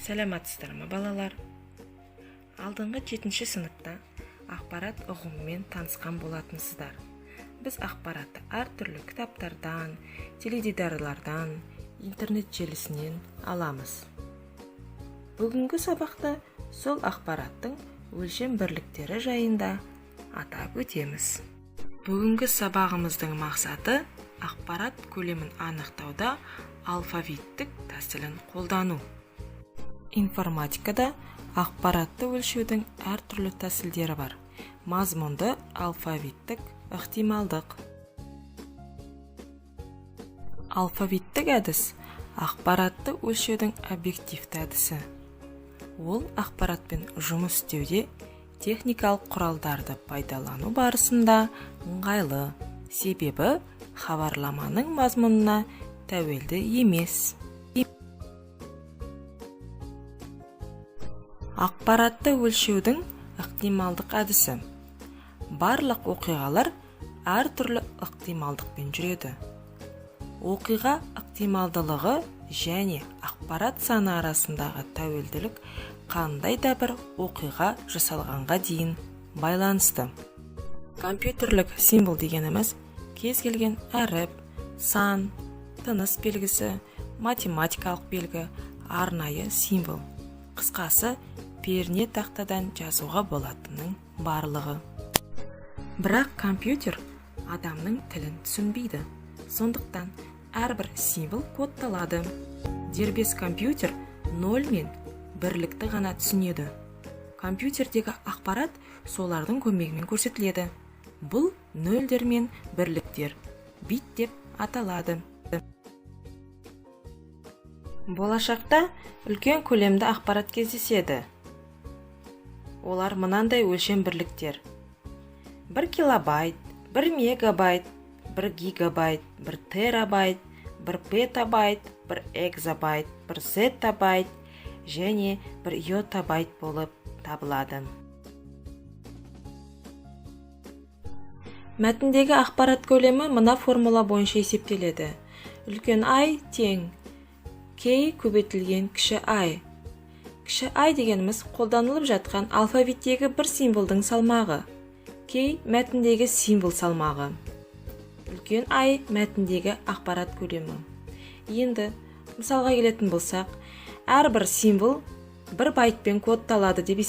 Сәлематсыздар ма, балалар? Алдыңғы 7 сыныпта ақпарат ұғымымен танысқан болатынсыздар. Біз ақпаратты әртүрлі кітаптардан, теледидарлардан, интернет желісінен аламыз. Бүгінгі сабақта сол ақпараттың өлшем бірліктері жайында атап өтеміз. Бүгінгі сабағымыздың мақсаты ақпарат көлемін анықтауда алфавиттік тәсілін қолдану. Информатикада ақпаратты өлшеудің әртүрлі тәсілдері бар. Мазмұнды, алфавиттік, ықтималдық. Алфавиттік әдіс ақпаратты өлшеудің объективті әдісі. Ол ақпаратпен жұмыс істеуде техникалық құралдарды пайдалану барысында ыңғайлы, себебі хабарламаның мазмұнына тәуелді емес. Ақпаратты өлшеудің ықтималдық әдісі. Барлық оқиғалар әртүрлі ықтималдықпен жүреді. Оқиға ықтималдылығы және ақпарат саны арасындағы тәуелділік қандай да бір оқиға жасалғанға дейін байланысты. Компьютерлік символ дегеніміз кез келген әріп, сан, тыныс белгісі, математикалық белгі, арнайы символ. Қысқасы, перне тақтадан жазуға болатынның барлығы. Бірақ компьютер адамның тілін түсінбейді. Сондықтан әрбір символ кодталады. Дербес компьютер 0 мен бірлікті ғана түсінеді. Компьютердегі ақпарат солардың көмегімен көрсетіледі. Бұл нөлдер мен бірліктер бит деп аталады. Болашақта үлкен көлемді ақпарат кездеседі. Олар мынандай өлшем бірліктер: 1 килобайт, 1 мегабайт, 1 гигабайт, 1 терабайт, 1 петабайт, 1 экзабайт, 1 зеттабайт және 1 йотабайт болып табылады. Мәтіндегі ақпарат көлемі мына формула бойынша есептеледі. Үлкен I тең K көбейтілген кіші I. Кіші I дегеніміз қолданылып жатқан алфавиттегі бір символдың салмағы. K мәтіндегі символ салмағы. Үлкен I мәтіндегі ақпарат көлемі. Енді мысалға келетін болсақ, әрбір символ бір байтпен кодталады деп есептейміз.